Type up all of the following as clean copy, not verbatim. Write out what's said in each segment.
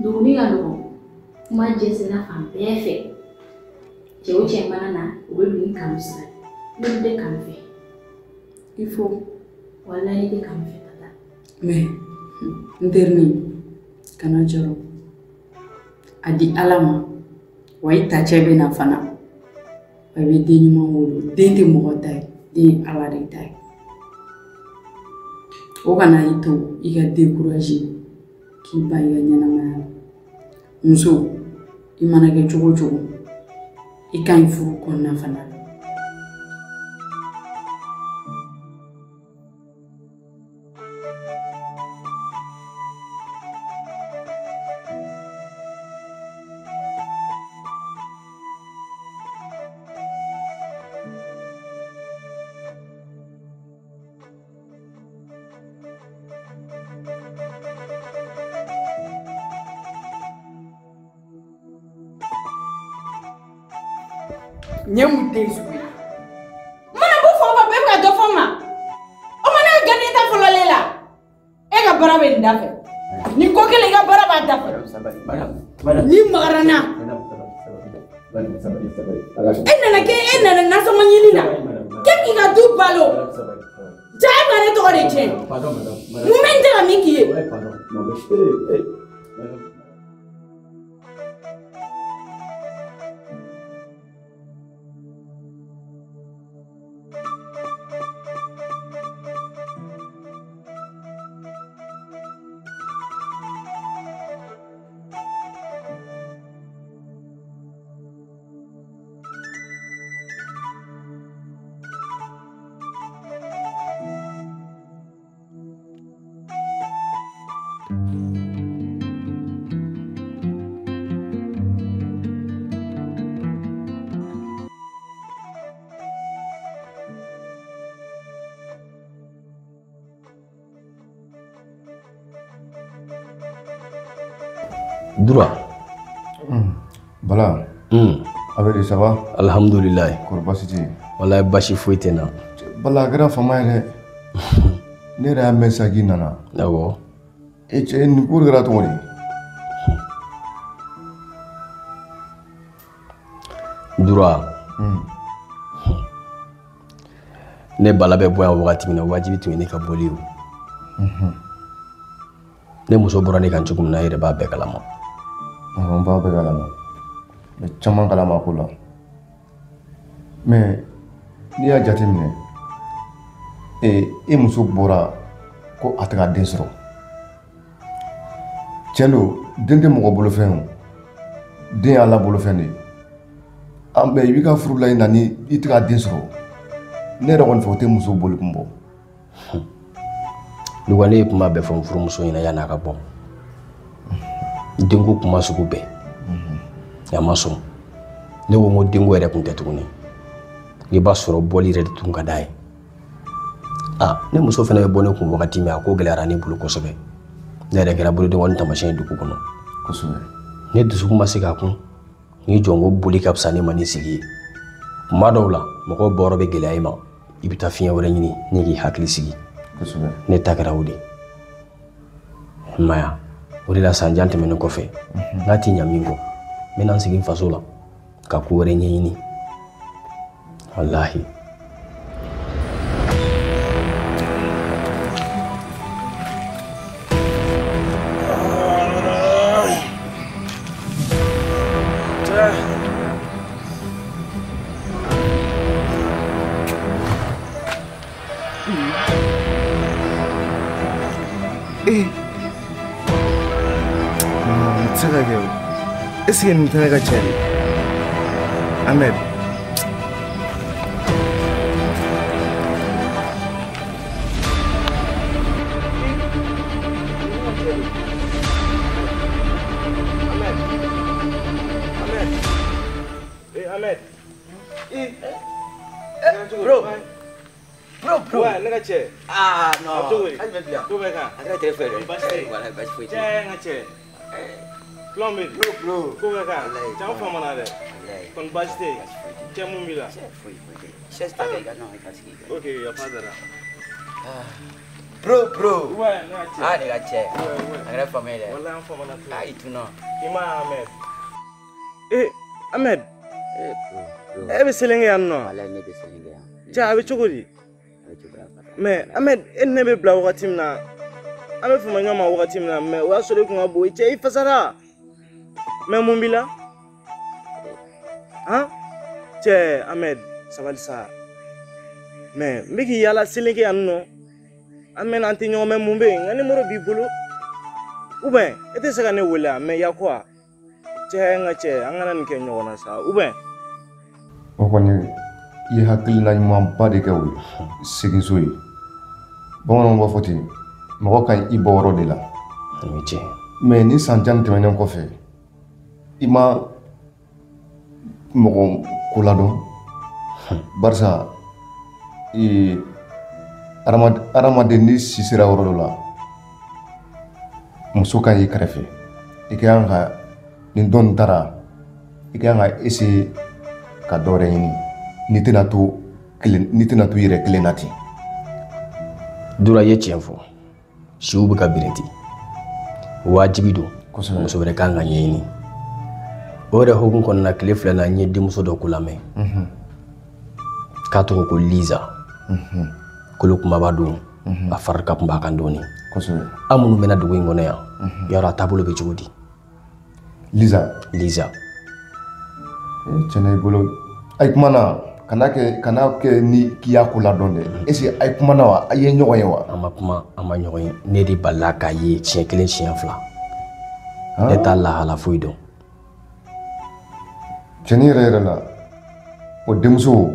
Duguni ka nɔgɔn. Kuma jɛnsɛnna fan bɛɛ fɛ. Cɛ o cɛ mana na, o bɛ don ni kanu sira ye. Ne tɛ kanu fɛ. Il faut. Walayi ne tɛ kanu fɛ tata. Mais n terinin, kana jɔrɔ. A di Ala ma. Wa i ta cɛ bɛ na fana. Wa i bɛ den ɲuman wolo. Den tɛ mɔgɔ ta ye. Den ye Ala de ta ye. O kana i to i ka décourager k'i ban i ka ɲɛnamaya la. Muso, i mana kɛ cogo o cogo, i ka ɲi furu kɔnɔna fana la. Nin ye mun den sugu ye? Mana bɔ fan o fan bɛɛ bɛ ka dɔ fɔ n ma. O ma ne ka gardien ta fɔlɔlen la. E ka baara bɛ nin da fɛ. Nin ko kelen i ka baara b'a da fɛ. N'i magara n na. E nana kɛ e nana nasɔngɔ ɲini na. K'e k'i ka du balo. Ja e ma ne tɔgɔ de tiɲɛ. Mun bɛ n tɛ ka min k'i ye? Dura. Bala. A bɛ di, ça va? Alhamdulillah. Kɔri baasi tɛ yen? Walahi baasi foyi tɛ n na. Bala, a kɛra fama ye dɛ. Ne yɛrɛ y'a mɛn sisan k'i nana. Awɔ. E cɛ, nin ko de kɛra cogo di? Dura. Ne Bala bɛ bɔ yan wagati min na, wajibi tun ye ne ka bɔli ye. Ne muso bɔra ne kan cogo min na, e yɛrɛ b'a bɛɛ kalama. Awɔ, n b'a bɛɛ kalama. N bɛ caman kalama ko la. Mais n'i y'a jateminɛ, e muso bɔra ko a tɛ ka den sɔrɔ. Tiɲɛ don, den tɛ mɔgɔ bolofɛn o. Den ye Ala bolofɛn de ye. Mais i b'i ka furu la i na ni i tɛ ka den sɔrɔ. Ne yɛrɛ kɔni fɛ o tɛ muso boli kun bɔ. Duga, ne ye kuma bɛɛ fɔ n furumuso ɲɛna yan'a ka bɔ. Denko kuma sugu bɛɛ. A ma sɔn. Ne ko n ko denko yɛrɛ kun tɛ tuguni. I b'a sɔrɔ bɔli yɛrɛ de tun ka d'a ye. Ne muso fana bɛ bɔ ne kun wagati min, a ko gɛlɛyara ne bolo kosɛbɛ. Ne yɛrɛ kɛra bolodenkɔni taamasiyɛn ye dugu kɔnɔ. Kosɛbɛ. Ne dusukun ma se k'a kun. N'i jɔ n ko boli ka fisa ne ma ni sigi ye. Kuma dɔw la, mɔgɔw bɔyɔrɔ bɛ gɛlɛya i ma. I bɛ taa fiɲɛ wɛrɛ ɲini ni k'i hakili sigi. Kosɛbɛ. Ne ta kɛra o de ye. I m'a ye wa? O de la san jan tɛmɛnen kɔfɛ, n'a ti ɲa min kɔ, n bɛna n sigi n faso la ka ko wɛrɛ ɲɛɲini. Walahi. Non, tɛ se ka kɛ o. Est-ce que nin tɛ ne ka cɛ de ye? Ahmed. Ahmed. Bro. Bro. Ouais, ne ka cɛ. Ah non. A bɛ cogo di? Hali bɛ bila. Ko bɛɛ kan. A kɛra très fɛ dɛ. Baasi tɛ yen. Walahi baasi foyi tɛ Cɛ yen. n ka cɛ. Filanw bɛ di? Bro. Ko bɛɛ kan. Walahi. Cɛ an famana dɛ. Walahi. Kɔni baasi tɛ yen. Baasi foyi tɛ yen. Cɛ mun b'i la? Cɛ foyi foyi tɛ yen. Chaise ta kɛ i ka non i ka sigi. Ok, yafa dara. Ah. Bro, bro. Ouais, ne ka cɛ. Ah, ne ka cɛ. Ouais, ouais. A kɛra faamu ye dɛ. Walahi an famana trop. Ah, i tunna. I ma ye Ahmed. Eh, Ahmed. Eh, bro, bro. E bɛ Selenge yan nɔ? Walahi ne bɛ Selenge yan. Cɛ, a bɛ cogo di? A bɛ cogoya ka taa. Mais Ahmed, e ni ne bɛ bila wagati min na, an bɛ fama ɲɔgɔn ma wagati min na, mais o y'a sɔrɔ e kun ka bon. Cɛ, i fasara. Mais mun b'i la? Han? Cɛ, Ahmed, sabali sa. Mais n bɛ k'i yaala Selenge yan nɔ. An mɛna an tɛ ɲɔgɔn mɛn, mun bɛ yen? N ka numéro b'i bolo. Ou bien e tɛ se ka ne wele yan, mais ya quoi? Cɛ, n ka cɛ, an kana nin kɛ ɲɔgɔn na sa. Ou bien? O kɔni i ye hakilina ɲumanba de kɛ o ye seginso ye. Bamananw b'a fɔ ten, mɔgɔ ka ɲi i bɔyɔrɔ de la. O ye tiɲɛ. Mais ni san jan tɛmɛnen kɔfɛ, i ma mɔgɔ ko ladɔn. Barisa hadamaden ni si sera yɔrɔ dɔ la, muso ka ɲi i kɛrɛfɛ. I ka kan ka ni dɔ nin taara, i ka kan ka essayer ka dɔ wɛrɛ ɲini. N'i tɛna to kelen, n'i tɛna to i yɛrɛ kelen na ten. Dura, i ye tiɲɛ fɔ. Siw bɛ ka birinti. Wajibi don. Kosɛbɛ. Muso wɛrɛ kan ka ɲɛɲini. O yɛrɛ hukumu kɔnɔna na, tile fila in na, n ye denmuso dɔ ko lamɛn. K'a tɔgɔ ko Liza. Kolo kumaba don. A fari ka kunba kan dɔɔni. Kosɛbɛ. An minnu mɛnna dugu in kɔnɔ yan, yarɔ a taabolo bɛ cogo di? Liza. Liza. Tiɲɛna i bolo. Ayi kuma na, kana kɛ ni k'i y'a ko ladɔn dɛ. Est ce que ayi kuma na wa? A ye ɲɔgɔn ye wa? An ma kuma, an ma ɲɔgɔn ye. Ne de balila k'a ye siɲɛ kelen, siɲɛ fila. Ne t'a lahala foyi dɔn. Cɛnni yɛrɛ yɛrɛ la, o denmuso,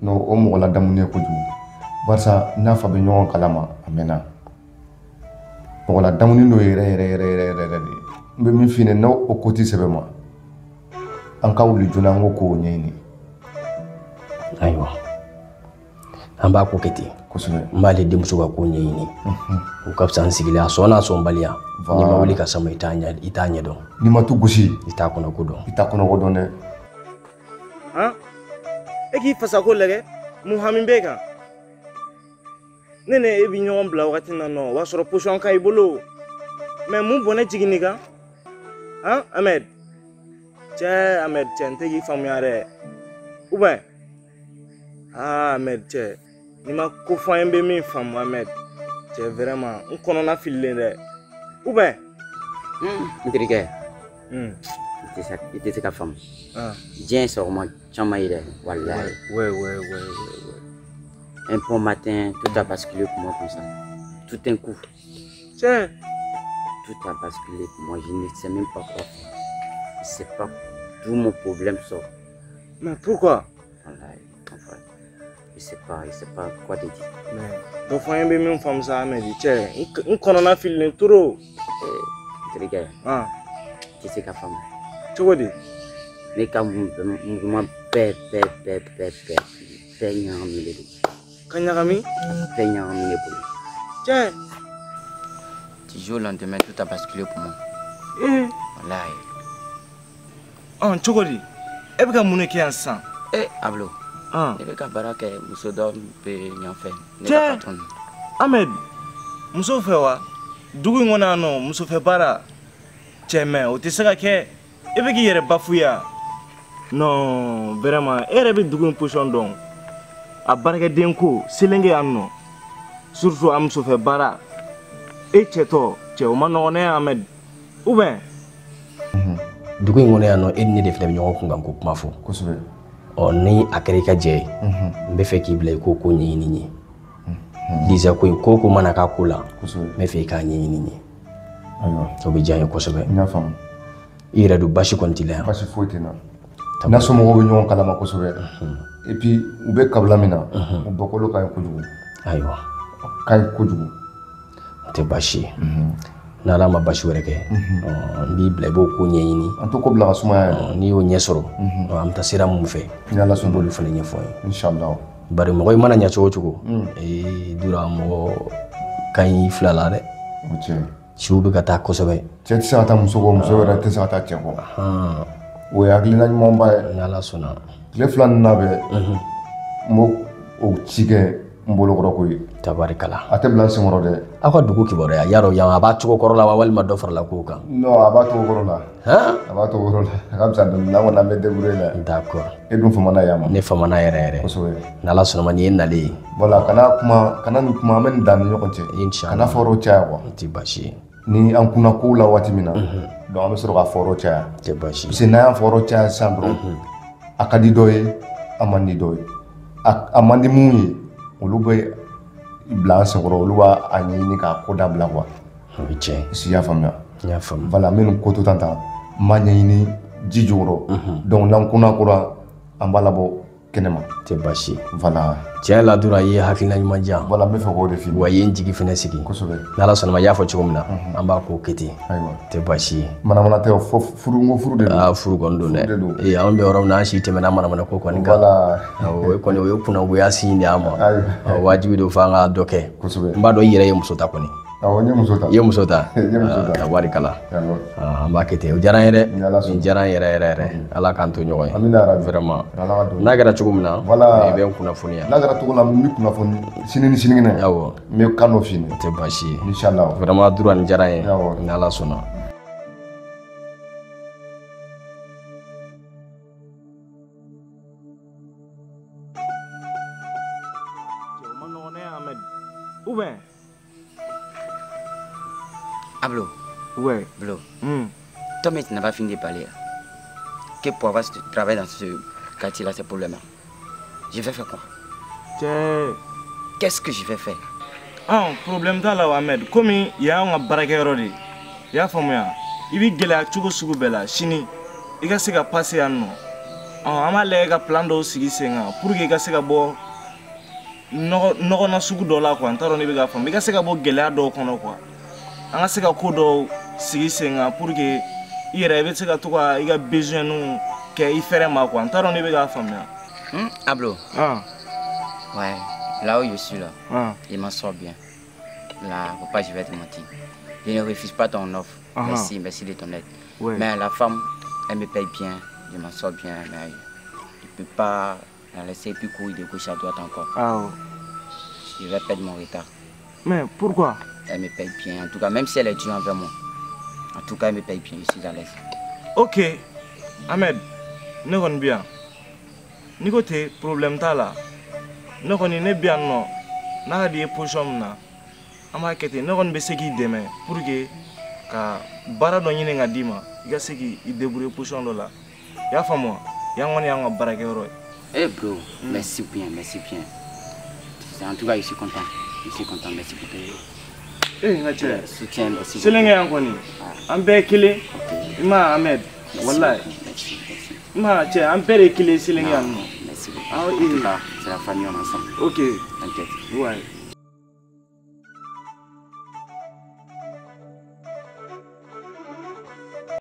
non, o mɔgɔ ladamunen ye kojugu. Barisa n'a fa bɛ ɲɔgɔn kalama a mɛnna. Mɔgɔ ladamunen don yɛrɛ yɛrɛ yɛrɛ yɛrɛ yɛrɛ de. N bɛ min f'i ɲɛna, n'o o ko t'i sɛbɛ ma, an ka wuli joona an k'o kow ɲɛɲini. Ayiwa, an b'a ko kɛ ten. Kosɛbɛ. N b'ale denmuso ka ko ɲɛɲini. O ka fisa n sigilen, a sɔn n'a sɔnbaliya. N'i ma wuli ka sama, i t'a ɲɛ dɔn. N'i ma tu gosi, i t'a kɔnɔ ko dɔn. I t'a kɔnɔ ko dɔn dɛ. Han? E k'i fasako lajɛ, mun hami b'e kan? Ne ni e bɛ ɲɔgɔn bila wagati min na nɔ, o b'a sɔrɔ position ka i bolo. Mais mun bɔnɛ jigin n'i kan? Han, Ahmed? Cɛ, Ahmed, cɛ, n tɛ k'i faamuya dɛ. Ou bien? Ah, Ahmed, cɛ, n'i ma ko fɔ an ye, n bɛ min faamu, Ahmed. Cɛ, vraiment, n kɔnɔna fililen dɛ. Ou bien? N terikɛ. I tɛ se ka faamu. Diɲɛ ye sɔgɔma caman ye dɛ, walahi. Ouais, ouais, ouais, ouais, ouais. Un bon matin, tout a basculé pour moi comme ça. Tout un coup. Tiens. Tout a basculé pour moi. Je ne sais même pas quoi faire. Je ne sais pas d'où mon problème sort. Mais pourquoi? Walahi, mon frère. Je sais pas quoi te dire. Mais dɔ fɔ an ye, bɛ min faamu sa, Ahmed, cɛ, n kɔnɔna fililen trop. N terikɛ. I tɛ se ka faamu. Cogo di? Ne ka mouvement bɛɛ bɛɛ bɛɛ bɛɛ bɛɛ bɛɛ ɲagaminen don. Ka ɲagami? Bɛɛ ɲagami ne bolo. Cɛ. Du jour au lendemain, tout a basculé pour moi. Eh. Walahi. Ɔn, cogo di? E bɛ ka mun de kɛ yan sisan? Eh, Ablo. Ne bɛ ka baara kɛ muso dɔ bɛ ɲan fɛ. Ne ka patron. Ahmed, muso fɛ wa? Dugu in kɔnɔ yan nɔ, muso fɛ baara. Cɛ, mais o tɛ se ka kɛ. E bɛ k'i yɛrɛ bafuya. Non, vraiment, e yɛrɛ bɛ dugu in position dɔn. A baarakɛden ko Selenge yan nɔ. Surtout a muso fɛ baara. E cɛtɔ, cɛ, o ma nɔgɔn dɛ, Ahmed. Ou bien? Dugu in kɔnɔ yan nɔ, e ni ne de filɛ bɛ ɲɔgɔn kunkan ko kuma fɔ. Kosɛbɛ. Ɔ, ni a kɛra i ka jɛ ye, n bɛ fɛ k'i bila i k'o ko ɲɛɲini n ye. Liza ko in, ko o ko mana k'a ko la, n bɛ fɛ i k'a ɲɛɲini n ye. Ayiwa. O bɛ diya n ye kosɛbɛ. N y'a faamu. I yɛrɛ dun, basi kɔni t'i la yan? Basi foyi tɛ n na. N'a somɔgɔw bɛ ɲɔgɔn kalama kosɛbɛ. Et puis u bɛ kabila min na, u bɔkolo ka ɲi kojugu. Ayiwa. Ka ɲi kojugu. O tɛ baasi ye. N'Ala ma basi wɛrɛ kɛ, n b'i bila i b'o ko ɲɛɲini. An t'o ko bila ka sumaya yɛrɛ. N'i y'o ɲɛ sɔrɔ, an bɛ taa sira mun fɛ, Ni Ala sɔnna. n b'olu fana ɲɛfɔ n ye. Inshallah. Bari mɔgɔ i mana ɲɛ cogo o cogo, ee Dura, mɔgɔ ka ɲi fila la dɛ. O tiɲɛ. Siw bɛ ka taa kosɛbɛ. Cɛ tɛ se ka taa muso kɔ, muso yɛrɛ tɛ se ka taa cɛ kɔ. O ye hakilina ɲumanba ye. N'Ala sɔnna. Tile fila ninnu na bɛ, n b'o o ci kɛ n bolokɔrɔ ko ye. Tabarikala. A tɛ bila n senkɔrɔ dɛ. Aw ka dugu kibaruya yarɔ yan a b'a cogo kɔrɔ la wa walima dɔ farala kow kan? Non, a b'a cogo kɔrɔ la. Han? A b'a cogo kɔrɔ la. A ka fisa dɔɔni, n'an kɔni an bɛ débrouiller la. D'accord. E dun famana yan ma. Ne famana yɛrɛ yɛrɛ. Kosɛbɛ. N'Ala sɔnna ma nin ye nalen ye. Voilà, kana kuma, kana nin kuma, an bɛ nin dan ni ɲɔgɔn cɛ. Inchallah. Kana fɔ yɔrɔ caya quoi. N tɛ baasi ye. Ni an kunna kow la waati min na, donc an bɛ sɔrɔ ka fɔ yɔrɔ caya. Tɛ baasi ye. Parce que n'an y'a fɔ yɔrɔ caya sisan dɔrɔn, a ka di dɔ ye, a man di dɔ ye. A man di mun ye, olu bɛ bila an senkɔrɔ, olu b'a ɲɛɲini k'a ko dabila quoi. O ye tiɲɛ ye. Si y'a faamuya. N y'a faamu. Voilà, n bɛ nin ko to tan tan, n b'a ɲɛɲini ji jukɔrɔ. Donc n'an kunna kora, an b'a labɔ kɛnɛma. Tɛ baasi ye. Voilà. Tiɲɛ la Dura, i ye hakilina ɲuman di yan. Voilà, n bɛ fɛ k'o de f'i ye. Wa i ye n jigi fɛnɛ sigi. Kosɛbɛ. N'Ala sɔnna ma, i y'a fɔ cogo min na, an b'a ko kɛ ten. Ayiwa. Tɛ baasi ye. Manamana tɛ o, fo furu, n ko furu de don. Aa, furu kɔni don dɛ. Furu de don. Ee, an bɛ yɔrɔ min na, an si tɛmɛna manamana ko kɔni kan. Voilà. Awɔ, o kɔni o ye kunnagoya signe de y'an ma. Ayiwa. Awɔ, wajibi don f'an ka dɔ kɛ. Kosɛbɛ. N b'a dɔn i yɛrɛ ye muso ta kɔni. Awɔ, n ye muso ta. I ye muso ta? N ye muso ta. Tabarikala. Awɔ. An b'a kɛ ten. O diyara n ye dɛ. Ni Ala sɔnna. Nin diyara n yɛrɛ yɛrɛ yɛrɛ. Ala k'an to ɲɔgɔn ye. Amina yarabi. Vraiment. Ala ka don. N'a kɛra cogo min na, Voilà. i bɛ n kunnafoniya. N'a kɛra cogo la, n bɛ kunnafoni sini ni sinikɛnɛ. Awɔ. N bɛ kan dɔ f'i ɲɛna. O tɛ baasi ye. Inchallah. Vraiment Dura, nin diyara n ye. Awɔ. Ni Ala sɔnna. O ma nɔgɔn ne Ahmed. Ou bien? Ablo. Ouais. Blo. Toi, mais tu n'as pas fini de parler. Que pour avoir ce travail dans ce quartier-là, c'est problème. Je vais faire quoi? Tiens. Qu'est-ce que je vais faire? Ah, problème t'a la Ahmed. Comme il y a un baarakɛyɔrɔ de ye. I y'a faamuya? I b'i gɛlɛya cogo sugu bɛɛ la sini i ka se ka passer yan nɔ. An b'a lajɛ ka plan dɔw sigi sen kan pour que i ka se ka bɔ nɔgɔ na sugu dɔ la quoi. N t'a dɔn n'i bɛ k'a faamu. I ka se ka bɔ gɛlɛya dɔw kɔnɔ quoi. An ka se ka ko dɔw sigi sen kan pour que i yɛrɛ i bɛ se ka to ka i ka besoin kɛ i fɛrɛ ma quoi. N t'a dɔn n'i bɛ k'a faamuya. Ablo. Ah. Ouais, là où je suis là, Ah. il m'en sort bien. Là, faut pas, je vais te mentir. Je ne refuse pas ton offre. Ah. Merci, merci de ton aide. Ouais. Mais la femme, elle me paye bien, je m'en sors bien, mais je ne peux pas la laisser puis courir de gauche à droite encore. Ah. Oh. Je vais perdre mon retard. Mais pourquoi? Elle me paye bien, en tout cas, même si elle est dure envers moi. En tout cas, elle me paye bien, je suis à l'aise. Ok, Ahmed, ne kɔni bɛ yan. N'i ko ten, problème t'a la. Ne kɔni ne bɛ yan nɔ, n'a ka di i ye position min na, an b'a kɛ ten. Ne kɔni bɛ se k'i dɛmɛ pour que ka baara dɔ ɲini ka d'i ma, i ka se k'i débrouiller position dɔ la. I y'a faamu wa? Yan kɔni y'an ka baarakɛyɔrɔ ye. Eh bro, merci bien, merci bien. En tout cas, je suis content. Je suis content, merci pour Eh, n ka cɛ. Soutien, merci. Selenkɛ yan kɔni, an bɛɛ ye kelen. I ma ye Ahmed, walayi. I ma ye cɛ, an bɛɛ de ye kelen ye Selenkɛ yan nɔ. Merci beaucoup. Ah, En tout cas, c'est la famille, on est ensemble. Ok. T'inquiète. Ouais.